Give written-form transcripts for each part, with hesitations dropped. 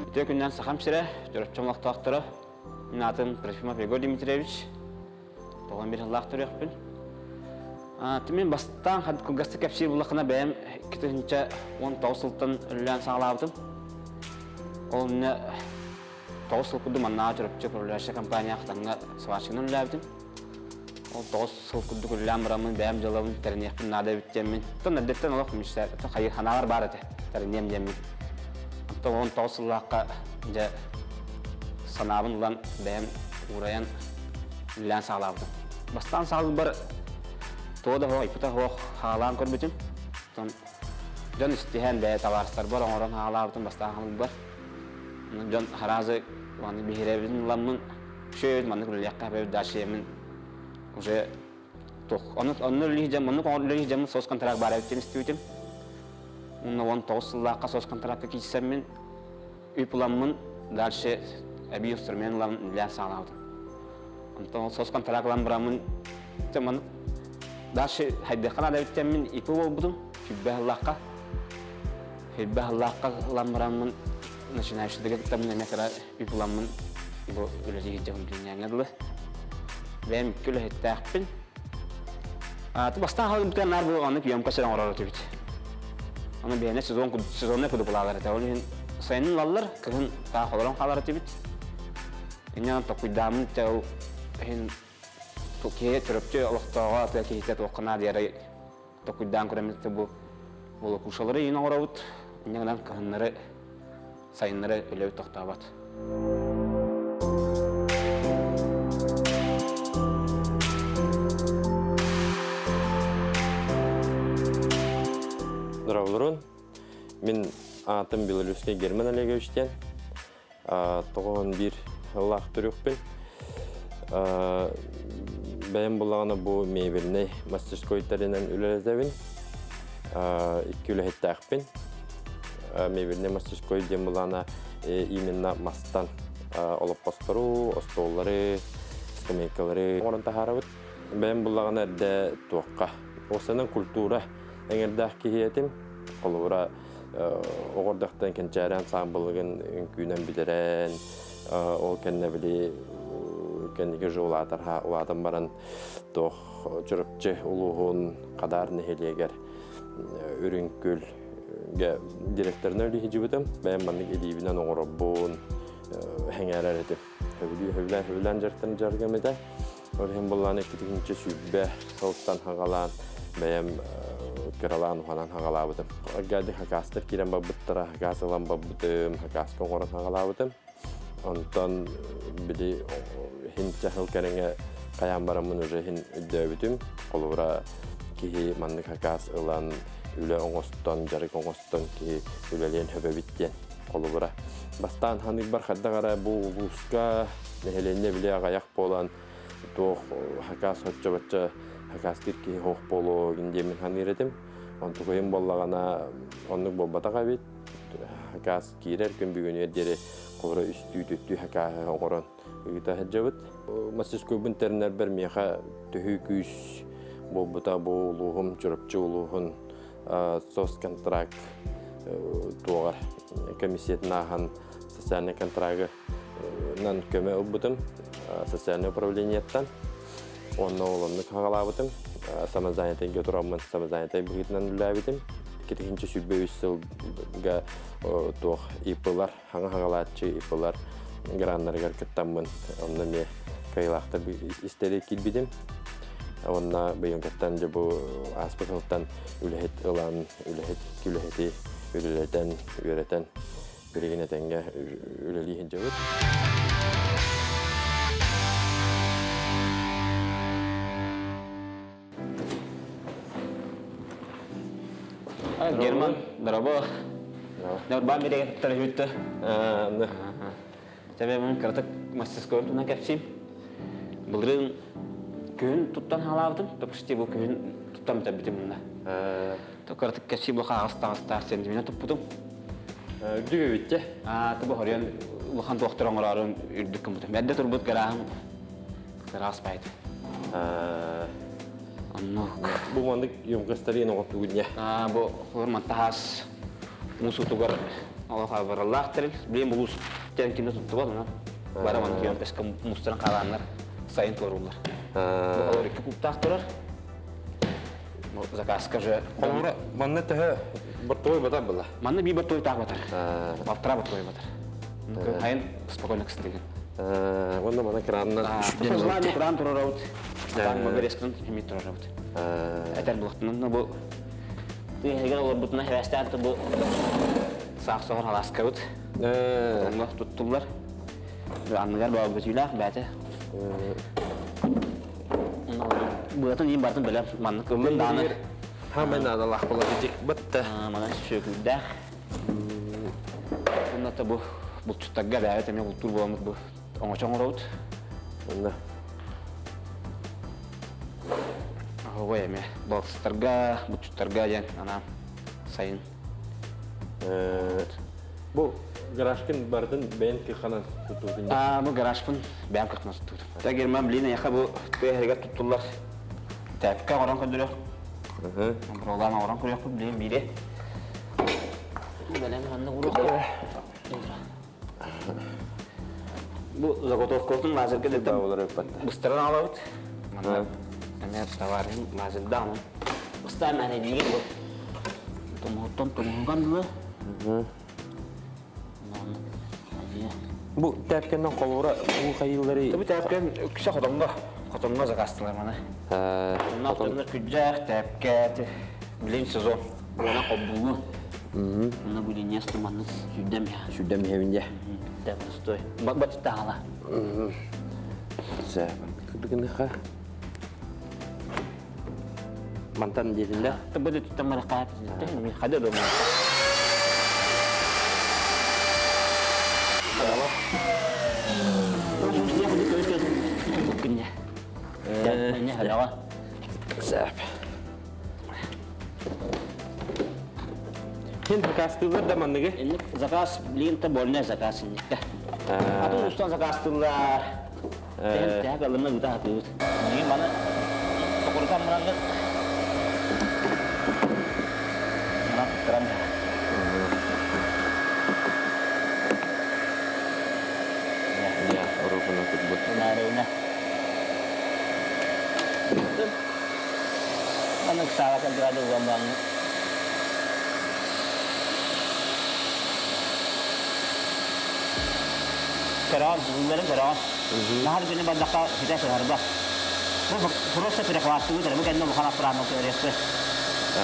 Үтүө күннэн Сахам сирэ, Чурапчы олохтоохторо. Мин аатым Трофимов Егор Дмитриевич. 91 сыллаах төрүөхпүн. Мин бастаан кылгастык кэпсиир буллахына бэйэм 2019 сылтан үлэлээн саҕалаабытым. Ол иннэ 9 сыл курдук маннааҕы Чурапчы управляющая компания хатаҥҥа сварщигынан үлэлээбитим. Ол 9 сыл курдук үлэлээн бараммын бэйэм дьыалабын тэриниэхпин наада эбит диэммин. Оттон эрдэттэн олох хайы ханаалар баар этэ тэриниэм диэммин. Оттон 19 сыллаахха дьэ санаабын ылан бэйэм уурайан үлэлээн саҕалаабытым. Бастаан саҕалыырбар туга да суох, айбыта суох хаалаан көрбүтүм. Оттон дьон истиһэн бэйэ табаарыстарбар оҥорон хаалаабытым бастаан хаалыырбар. Дьон хараазы маны биһирэбин ыламмын үчүгэй маннык үлэлиэххэ эбэбит дальше мин уже туох онно онно үлэлии дьон маннык үлэлии дьоммун соцконтракт баар эбит диэн истибитим. Уонна 19 сыллаахха соцконтракка киирсэммин үп ыламмын дальше эбии инструмент ылан үлэлээн саҕалаабытым. Онтон ол соцконтракт ылан бараммын маннык дальше хайдыахха наада эбит диэммин ИП буолбутум сүүрбэ сыллаахха. Сүүрбэ сыллаахха ылан бараммын начинающийдыга кыттаммын эмиэ кыра үп ыламмын бу үлэлии сылдьабын билиҥҥээҥҥэ дылы. Бэйэм икки үлэһиттээхпин. Бастаан хаалбытыгар наар бу оннук емкость эрэ оҥорор этибит. Аны биһиэнэ сезон сезоннай кудупулаалар этэ. Ол иһин сайынын ылаллар, кыһын таах олорон хаалар этибит. Инньэ токуйдааммын те ол иһин киһи төрөпчү олохтооҕо тыа киһитэ туохха наадыйарай токуйдаан көрөммүт бу волокушалары иин оҥоробут. Инньэ гынан кыһыннары сайыннары үлэбит тохтообот. Здравствуйте. Мин аатым Белорусский Герман Олегович диэн. 91 сыллаах төрүөхпүн. Бэйэм буллаҕына бу мебельнэй мастерской тэринэн үлэлэтэбин. Икки үлэһиттээхпин. Мебельнэй мастерской диэн буллаҕына именно мастан олоппостору, остуоллары, скамейкалары оҥорон таһаарабыт. Бэйэм буллаҕына эрдэ туохха. Уопсайынан культура эҥэрдээх киһи этим. Холобура, оҕордохтон кэнчээри ансаамбылыгын үҥкүүнэн бүтэрэн, ол кэннэ били кэнники уже улаатар улаатан баран туох Чурапчы улууһун Хадаар нэһилиэгэр Үрүҥ Күлгэ директорынан үлэһидьибитим. Бэйэм маннык илиибинэн оҥоробун, сэҥээрэр этим. Сөбүлүү сөбүлээн сөбүлээн дьарыктан дьарыгым этэ. Ол иһин буллаан 2020 сылтан хагалаан бэйэм кыралаан уханан хагалаабытым. Аргады хакастар киирэн барбыттара, хакас ылан барбытым, хакаска оҥорон хагалаабытым. Онтон били иһин чаһыл кэриҥэ хайаан бараммын уже иһин өйдөөбүтүм. Холобура киһи маннык хакас ылан үлэ оҥостон, дьарык оҥостон киһи үлэлиэн сөбөбүт диэн. Холобура бастаан ханыйбар хайдах эрэ бу улууска нэһилиэнньэ били аҕыйах буолан туох хакас оччо-бачча хакастыыр киһи суох буолуо диэммин саныыр этим. Онтукайым буоллаҕына оннук буолбатах эбит. Хакас киирэр күн бүгүнүгэр диэри холоро үстүү-түттүү хакааһы оҥорон ыыта сылдьабыт. Мастерскойбун тэринэрбэр миэхэ төһүү күүс буолбута бу улууһум Чурапчы улууһун соцконтракт туоҕар комиссиятын ааһан социальнай контрагы нан көмө ылбытым социальнай управлениеттан уонна ол оннук хаҕалаабытым самозанятыйга тураммын самозанятай быһыытынан үлэлээбитим 2023 сылга туох ИП-лар хаҥа хаҕалааччы ИП-лар граннарыгар кыттаммын онно эмиэ кыайыылаахтар истэри киирбитим уонна быйылгыттан дьэ бу ааспыт сылтан үлэһит ылан үлэһит үлэһити үлэлэтэн үөрэтэн билигин этэҥҥэ үлэлии сылдьабыт. Герман, дорогой. Норбан биригэттэр үһүттэ. Тэбэ кыратык мастерской туһунан кэпсиим. Былырыын күһүн туттан хаалаабытым. Почти бу күһүн туттан бүтэрбитим мунна. Кыратык кэпсии бу хаҕас таҕастаах сентиментэ туппутум. Үрдүк эбит дьэ. Тубу хоруйан улахан туохтар оҥороорун үрдүк гыммытым. Эрдэ турбут гарааһым гараас байт. Оннук. Бу маннык емкостарыйан оҥортугун дьэ. Бу хорман тахаас муус утугар. Олох абыраллаах тэрил. Билигин булуус диэн ким да туттубат онон. Бары маны киһи мустаран хаалааннар сайын туорууллар. Бу олор икки кубтаах турар. Заказка же. Холобура, манна төһө бортовой батар была? Манна биир бортовой таах батар. Балтара бортовой батар. Хайын спокойно кыстыгын. Уонна мана краннан Желание кран турарабыт. Атаан моберескин химит турарабыт. Этер булахтынан бу тыһыгар олорбутуна хэвэстээн бу саах соҕор халааскабыт. Онно туттуллар. Анныгар баабытыылаах бээтэ. Быатын иин бартын бэлэм маннык ыллын дааны. Хамай наадалаах була дик бытта. Манан сүөкүрдээх. Онно бу булчуттарга бэйэбит эмиэ бултуур буоламмыт бу оҥочо оҥоробут. Онно. Оһуобай эмиэ балыксыттарга, булчуттарга диэн анаан сайын. Бу гаражкын барытын бэйэн кыханан туттубутун Аа, бу гаражпын бэйэм кыханан туттубутум. Та Герман, блин, эйиэхэ бу тыа иһигэр туттуллар тээпкэ оҥорон көрдөрүөх. Быралаан оҥорон көрүөхпүт, блин, биири. Бэлэм маннык уруок. Бу заготовкабытын лазерга быстаран аҕалабыт. Манна эмиэ товарым лазердаах онон быстаан мээнэйдиигин бу. Тумуһуттан тумуһуган дылы. Бу тээпкэннэн холобура уу хайыылары Бу тээпкэн үксэ хотоҥҥо хотоҥҥо заказтылар маны. Онно алтыннар күрдьээх тээпкэ билин сезон. Уона холбуулу. Онно бу линия маннык сүүрдэм Сүүрдэм иһэбин дьэ. Дэм стой. Баттаала. Сэ, кырдыгыныха. Мантан диэтиннэ. Бу туттан бара хаап. Хада дома. Сәп. Хин заказтыылар да манныгы? Инник заказ, блин, больная заказ инникте. Атын устан заказтыылар. Тэһэн тэһэ галлымна ыыта сатыыбыт. Билигин маны токурутан бараннар мына туттаран Я, орукуна кутбут. Унаарыына. Аны саала кэлдирады уган бааны. Көрөөн, бүгүннэрин көрөөн. Нахар күнү бардахха ситэ сыһарба. Бу просто перехваттыбыт эрэ, бу кэннэ улахан аппараанна көрүөхпүт.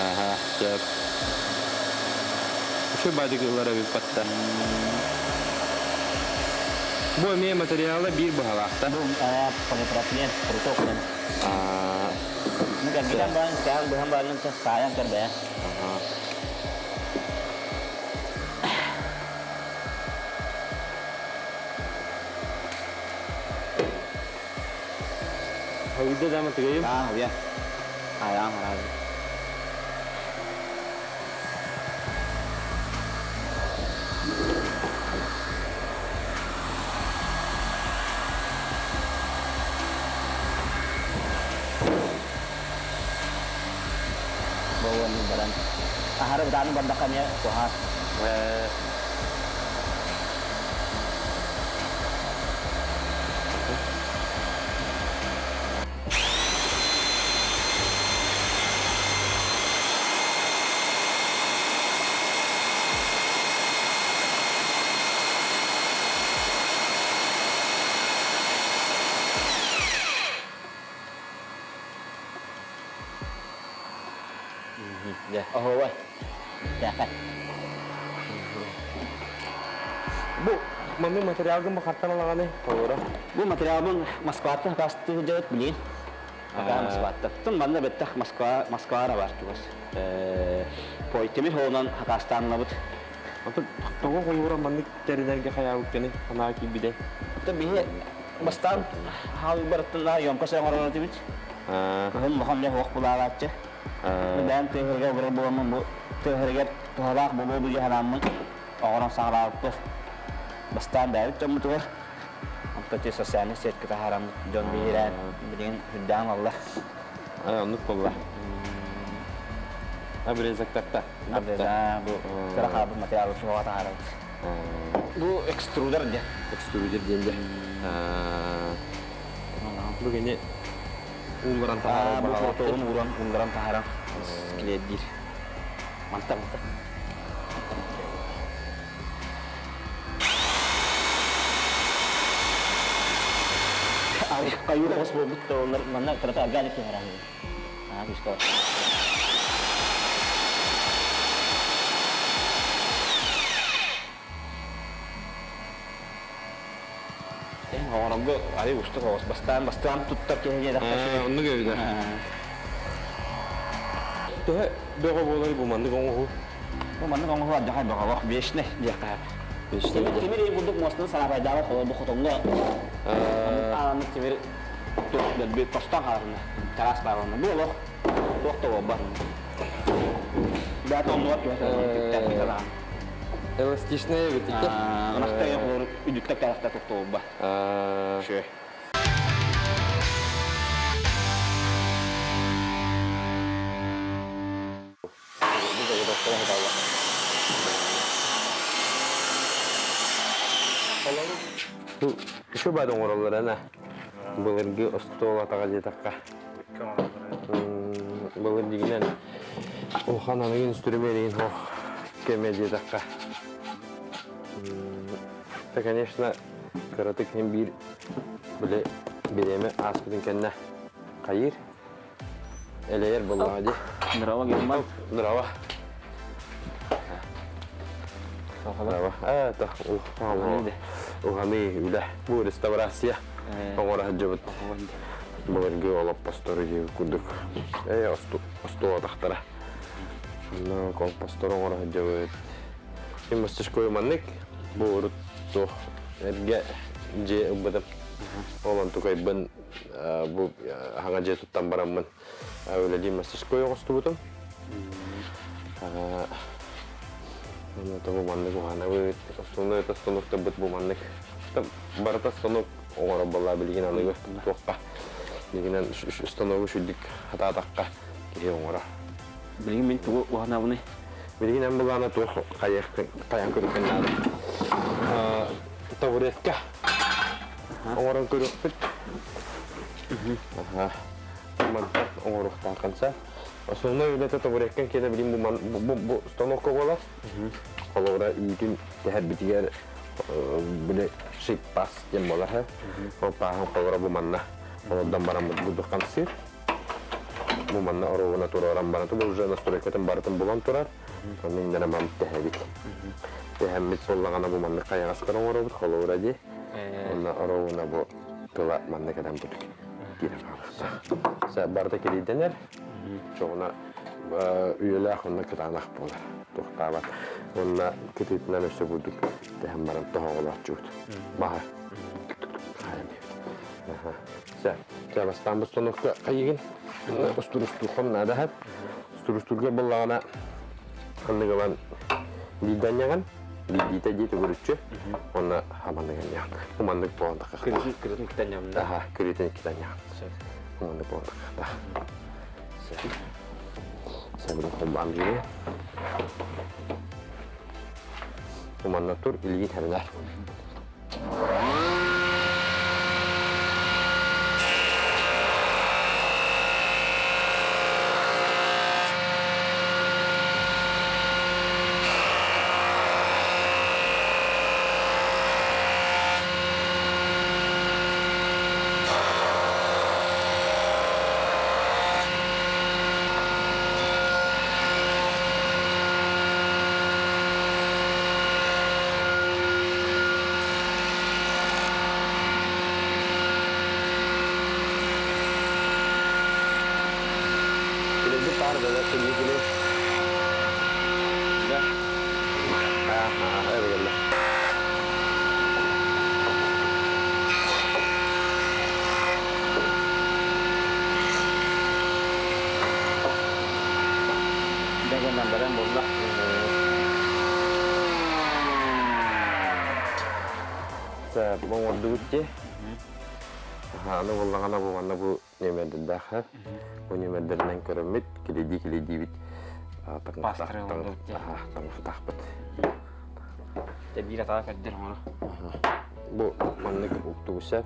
Аха, сөп. Үчү бадыгылар эбиппатта. Бу эмиэ материала биир быһалаахта. Бу полипропилен, пруток Ну, кэргитэн баран, кээн быһан баран, саайан кэр бэйэ. Хавида дама тыгайым? Аа, хавия. Аяам хараазы. Буолуон баран. Аһары бытааны бардахха эмиэ куһаан. Оһуобай. Тээхэ. Бу маннык материалгын бахартан алаҕаны толоро. Бу материалбын Москваттан хастыы сылдьабыт билигин. Пока Москваттан. Тын манна бэттэх Москва Москвара бар чугас. Пой тимир хоонан хакастаанлабыт. Ото тоҕо холура маннык тэринэргэ хайаабыккыны санаа киирбитэ. Биһи бастаан хаал барыттан ёмкос оҥорор этибит. Кыһын улахан үлэ суох булаалааччы. Бэйэм тыаһырга олорор буоламмын бу тыаһырыгар туһалаах буолуо дуу санааммын оҥорон саҕалаабыппыт. Бастаан бэйэбит дьоммутугар, онтон ити социальнай сетка таһаараммыт дьон биһирээн билигин үрдээн ылла. Оннук буолла. Обрезактарта. Обреза бу кыра хаалбыт материалы суоҕа таһаарабыт. Бу экструдер диэн. Экструдер диэн дьэ. Бу кини уулларан таһаарар Бу протоҕун ууран уулларан таһааран килиэддиир. Манта манта. Хайыы оҕус буолбут да олар манна кырата аргаан түһэрэн. Аа күскэ. Оҥорорго арый устук оҕус бастаан бастаан туттар киһи диэтэххэ Оннук эбитэ. Төһө бөҕө буолар бу маннык оҥоһуу? Бу маннык оҥоһуу алдьархай бөҕөлөх вечный диэххэ Тимир тимир иһин курдук муостаны сараапайдаабат холобур бу хотоҥҥо ааннык тимир туох дэлби тостон хааларына тараас баар бу олох туох да буолбат. Бэйэтэ оннугар түһэ сылдьан Эластичная эбит ити. Ынахта холобур үдүктэр кэлэхтэ туттулба. Шө. Үчү баар оҥороллор ана. Былыргы остуол атаҕа диэтэххэ. Былыр дигинэн улахан аныгы инструмент ох кэмэ диэтэххэ. Это, конечно, кыратык иһин биир били бириэмэ ааспытын кэннэ хайыыр Элэйэр буоллаҕа дии. Здорово, Герман. Здорово. Здорово. Это уханы үлэ. Бу реставрация оҥоро сылдьыбыт. Былыргы олоппостору дии курдук. Э, остуол атахтара. Онно компостору оҥоро сылдьыбыт. Мин мастерской маннык бу урут туох эргэ дьиэ ылбытым. Ол онтукайбын бу хаҥа дьиэ туттан бараммын үлэлии мастерской оҥостубутум. Онно бу маннык уһанабыт, основной это станоктарбыт бу маннык. Барыта станок оҥорор буолла билигин аныгы туохха. Билигин станогу сүрдүк хатаатахха киһи оҥорор. Билигин мин тугу уһанабыный? Билигин эн былаана туох хайан көрүккэн наада. Табуретка Оҥорон көрүөхпүт. Мантан оҥоруохтааххын Основной үлэтэ табуреткан киэнэ билин бу бу станокка буолар. Холобура үүтүн тэһэрбитигэр били шип-пас диэн буолар. Ол пааһын холобура бу манна олордон бараммыт бурдук хамсыыр. Бу манна оруобуна туруоран баран бу уже настройкатын барытын булан турар. Онно иннэрэ мам тэһэбит. Тэһэммит буоллаҕына бу маннык хайаҕастар оҥоробут холобура дии. Онно оруобуна бу тыла манна кэлэн бу киирэн хаалыахтаах. Барыта кирийдэнэр. Чоҕуна үйэлээх онно кытаанах буолар. Туохтаабат. Онно кытыытынан өссө бурдук тэһэн баран тоһоҕолооччубут. Маһы. Сэ, сэ бастаан бу хайыгын устурустууххам наада хат. Устурустуурга буллаҕына ханнык ылан биирдэ биирдиитэ дии төгүрүччү уонна хаманныган ньаҕан. Уманнык буолан таххахта. Кырытын китаньаҕын. Аха, кырытын китаньаҕын. Уманнык буолан таххахта. Сэ, холбаан биэрэ. Уманна тур, илиин хэминэр. Килэйбит паар да килэй. Да. Аа, эбигелле. Дэгэннэн баран буолла. Оҥордубут дии. Аны буоллаҕына бу манна бу нүөмэрдэрдээх бу нүөмэрдэринэн көрөммүт килэйдии-килэйдиибит. Пастыры Таҥастаахпыт. Биир атаҕа көрдөр оҥоро. Бу маннык уктубуса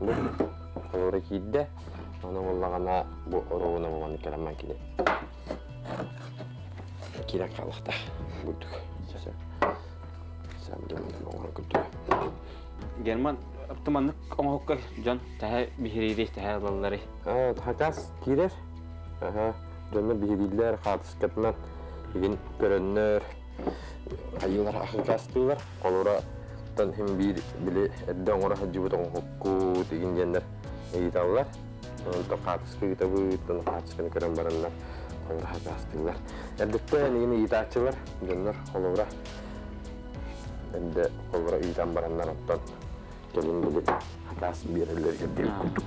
бу холоро киирдэ. Ону буоллаҕына бу оруобуна бу маннык кэлэн кини киирэн хаалыахтаах курдук. Герман маннык оҥоһукка дьон тэһэ биһириири тэһэ ылаллары. Хакас киирэр. Дьонно биһирииллэр хаартыскатынан игин көрөннөр айыылар хакастыылар. Холура тан хим биир били эрдэ оҥоро сылдьыбыт оҥоһуккут игин диэннэр ыйыталлар. Онтон хаартыска ыытабыт, онон хаартысканы көрөн бараннар холура хакастыыллар. Эрдэттэн игин ыйытааччылар дьоннор холобура эрдэ холобура ыытан бараннар оттон кэлин били хакас биэрэллэригэр диэбит курдук.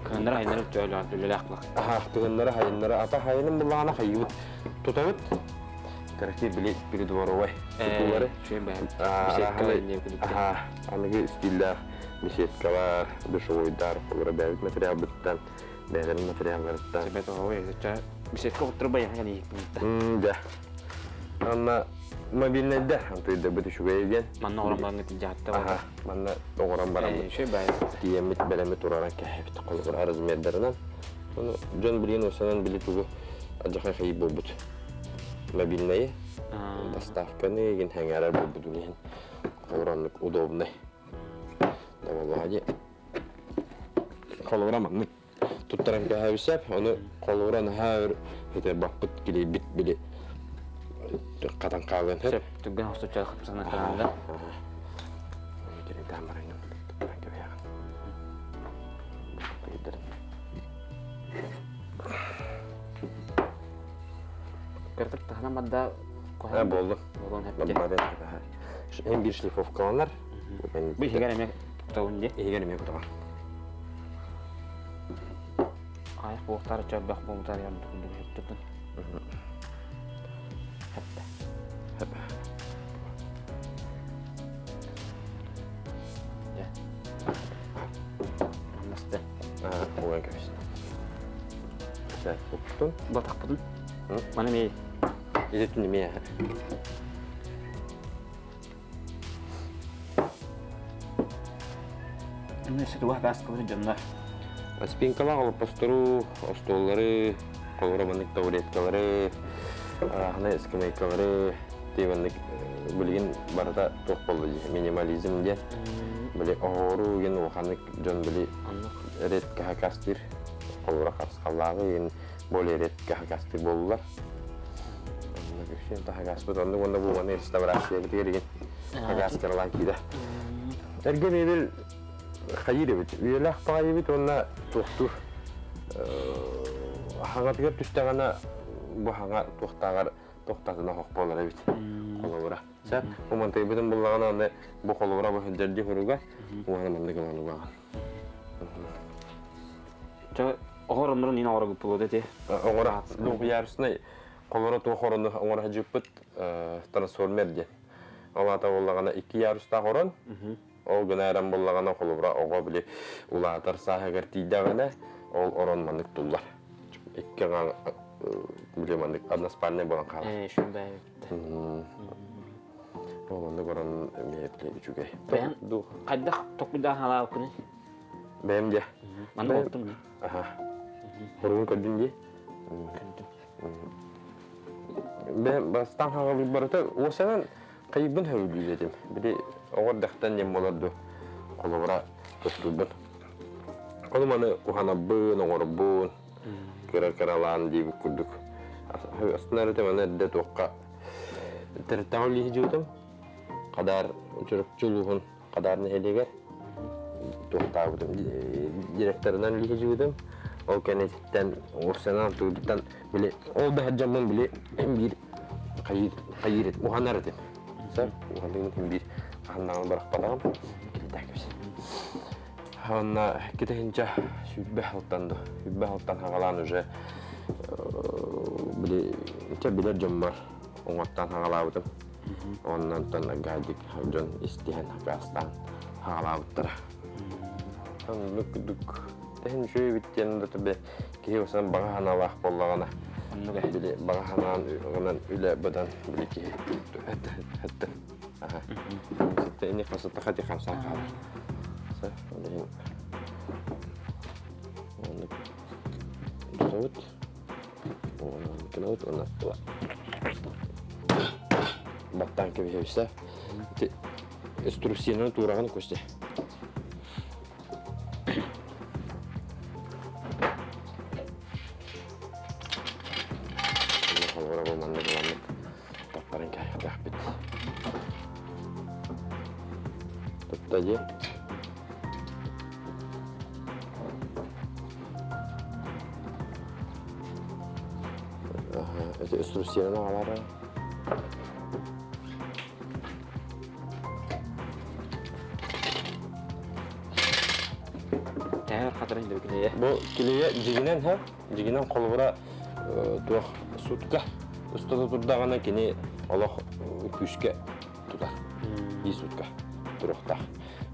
Кыһыннары хайыннары үлэлээх буолар. Аха, кыһыннары хайыннары ата хайыным буллаҕына хайыбыт тутабыт. Короче, били придворовой тутуулары. Аха, аныгы стиллээх беседкалар, душевойдар, холобура бэйэбит материалбыттан, бэйэлэрин материалларыттан. Беседка оттор баян Дьэ. Анна мобильнайда антыйдабыт үчүгэй диэн. Манна оҕорон баран тиийдээхтэ. Аха, манна оҕорон бараммыт. Тиийэммит бэлэми тураран кэһэбит. Холобура размердарынан. Ону дьон билигин осанан били тугу адьахай хайы буолбут. Мобильнайы, доставканы игин хэҥээрэр буолбут иһин холобура оннук удобный. Давалаади. Холобура маннык туттаран кэһэбисэп, ону холобура наһаа өр ити баппыт килийбит били хатан хаалыан сөп. Түргэн хостучча хапсана хаалда. Киринтаан барайын туттаран кэбиһэҕин. Кыртык таһынан барда А, болду. Болон хэпте. Эн биир шлифовкаланар. Бу иһигэр эмиэ кутабын дии. Иһигэр эмиэ кутаҕын. Айах буохтар чөрбөх буолутар ярдык курдук хэптүтүн. Хэптэ. Хэп. Дьэ. Намасте. Уган кэбис. Сэ, уктун. Батахпытын. Маны мей. Итин эмиэ. Өссө туга кааскабыт дьоннор. Спинкалаах олоппостору, остуоллары, холобура маннык табуреткалары, арааһынай ыскамыайкалары, маннык билигин барыта туох буолла дии, минимализм диэн. Били оһоору диэн улаханнык дьон били редко хакастыыр, холобура харысхаллааҕы диэн более редко хакастыыр буоллулар. Онно таһагаспыт оннук уонна бу маны реставрациябытыгар игин хагастарлаан киирэ. Эргэ мебель хайыыр эбит. Үйэлээх баҕайы эбит уонна туохтуур хаҥатыгар түстэҕинэ бу хаҥа туохтааҕар тохтатына хох буолар эбит холобура. Сэ бу мантыйбытын буллаҕына аны бу холобура бу сылдьар хоруга уонна маннык ылан угаҕын. Оҕор оннорун ин оҕорогут буолуо ити. Оҕора двухъярусный холоро туох орону оҥоро сылдьыппыт трансформер диэн. Ол аата буоллаҕына икки ярустаах орон Ол гына эрэн буоллаҕына, холобура, оҕо били улаатар сааһыгар тиийдэҕинэ, ол орон маннык туллар. Икки били маннык односпальнай буолан хаалар. Ээ, шүрбээбит. Ол оннук орон эмиэ били үчүгэй. Бэйэм хайдах токуйдаан халаабыккыный? Бэйэм дьэ. Манна олтум дии. Аха. Хоругун көрдүм дии. Көрдүм. Бэйэм бастаан хаҕалыыр барыта уосанан Хайыыбын сөбүлүүр этим. Били оҕо эрдэхтэн диэн буолар дуо, холобура, туттурбун. Ону маны уһанабын, оҥоробун, кыра-кыралаан диэбит курдук. Астынар этим, аны эрдэ туохха төрүттэҕэ үлэлии сылдьыбытым. Хадаар Чурапчы улууһун Хадаар нэһилиэгэр туохтаабытым, директорынан үлэлии сылдьыбытым. Ол кэнниттэн урсанан тугуттан били ол да сылдьаммын били биир хайыыр хайыыр этим уһанар этим сэр уһаныгын биир хаһаннаҕын бырахпатаҕым килитээкэбис Онно китиһинчэ 26-тан ду 26-тан хагалаан уже били чэ билэр дьоммор оҥоттон хагалаабытым оннонтон гайдик дьон истиһэн хакаастаан хагалаабыттара оннук курдук тэһин үчүгэй эбит диэн да киһи басан баҕа санаалаах буоллаҕына. Оннук ээ. Били баҕа санаан гынан үлэ быдан били киһи хэтте. Аха. Ситте ини хасыта хати хамсан хаалар. Сэ, ол иһин оннук тутабыт. Оннук уонна баттаан кэбиһэбисэ. Ити инструкциянан туураҕын Костя. Холобура бу маннык ыламмыт таппарын кээхтээхпит. Тутта дии. Эти инструкциянан аҕалара. Тэһэр хатырын да килиэ. Бу килиэ дьигинэн һэ, дьигинэн холобура туох сутка устата турдаҕына кини олох күүскэ тутар. Биир сутка туруохтаах.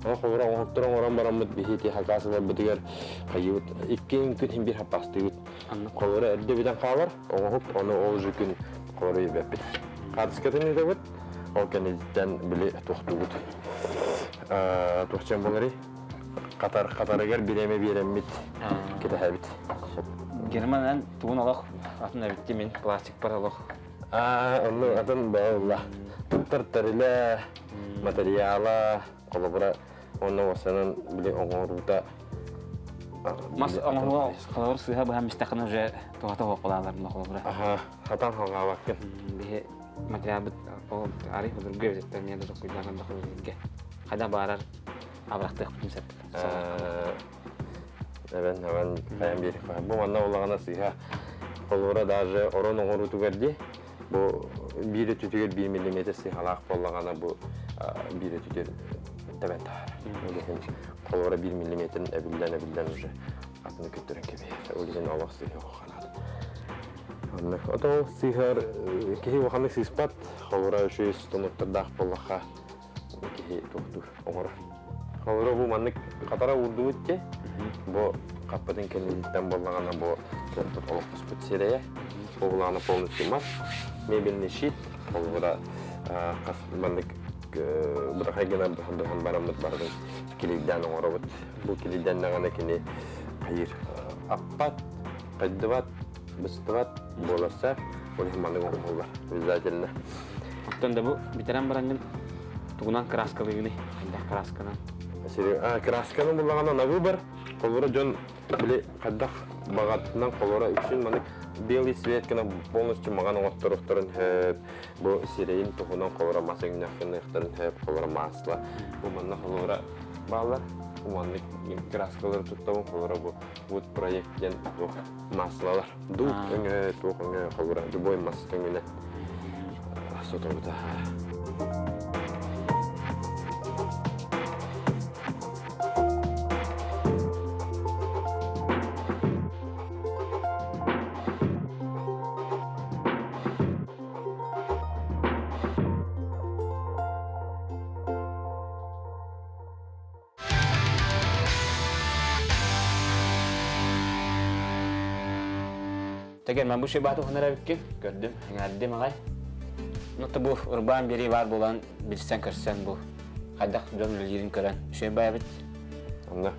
Ол холобура оҥоһуктар оҥорон бараммыт биһи ити хакаас ыларбытыгар хайыыбыт икки күн иһин биир хаппаастыыбыт. Холобура эрдэ бүтэн хаалар оҥоһук ону ол же күн холобура биэрбэппит. Хаартыскатын ыытабыт. Ол кэнниттэн били туохтуубут. Туохчан буоларый? Хатар хатарыгар бириэмэ биэрэммит кэтэһэбит. Герман эн тугун олох атын эбитти мин пластикпар олох. Аа, онну атын буолла. Туттар тэрилэ, материала, холобура онно уосанан били оҥоруута Мас оҥоһуга холобур сыыһа быһан мистэххинэ уже туһата суох буолаалар холобура. Аха, хатан халҕаабаккын. Биһи материалбыт ол арый судургу эбит эмиэ да токуйдаан көрдөххө хайда баарар абырахтыахпытын сөп. Эбэн, эбэн, хайан биэр. Бу манна улаҕана сыыһа. Холобура даже орон оҥоруутугар дии бу биир өттүтүгэр биир миллиметр сыыһалаах буоллаҕына бу биир өттүтүгэр тэбэн таһаар. Ол иһин холобура биир миллиметрин эбиллэн эбиллэн уже атыны көттөрөн кэбиһэр. Ол иһин олох сыыһа уханаат. Оннук. Ото ол сыыһар киһи улаханнык сыыспат. Холобура үчүгэй станоктардаах буоллахха киһи туохтуур оҥорор. Холобура бу маннык хатара уурдубут дии. Бу хаппытын кэнниттэн буоллаҕына бу туохпут олохтоспут сирэйэ. Бу булаҕына полностью мас. Мебельный щит. Холобура хас маннык бырахай гына быһан бараммыт барытын килийдээн оҥоробут. Бу килийдэннэҕинэ кини хайыыр аппат, хайдыбат, быстыбат буоларса, ол иһин маннык оҥоһуллар обязательно. Оттон да бу бүтэрэн бараҥҥын тугунан краскалыыгыный? Хайдах красканан? Красканы буллаҕына на выбор. Холобура дьон били хайдах баҕатынан холобура үксүн маннык белый цвет гына полностью маҕан оҥотторуохтарын сөп. Бу сирэйин туһунан холобура мас өҥнөөх гыныахтарын сөп, холобура масло. Бу манна холобура бааллар. Бу маннык краскалары туттабын холобура бу вот проект диэн туох маслалар. Дууп өҥө, туох өҥө, холобура любой мас өҥүнэн сотобута. Теге мен бу шебаты хонор эбиккин көрдүм, эҥээрдим аҕай. Ну бу урбаан биэрии баар буолан билсэн көрсөн бу хайдах дьон үлэлиирин көрөн үчүгэй баайбыт. Онно.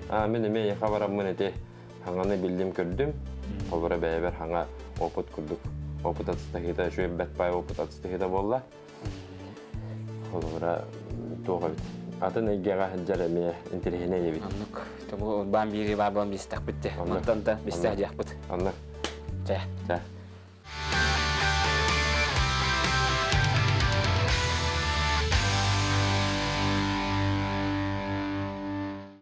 А мин эмиэ яха бараммын эти хаҥаны биллим көрдүм. Холбура бэйэбэр хаҥа опыт курдук опыт атыстаһыыта үчүгэй бэт баай опыт атыстаһыыта буолла. Холобура, туох эбит? Атын эйгэҕэ сылдьар эмиэ интэриэһинэй эбит. Оннук. Бу урбаан биири баар буолан билстэхпит де. Онтон да билсэ диэхпит. Оннук. Чэ. Чэ.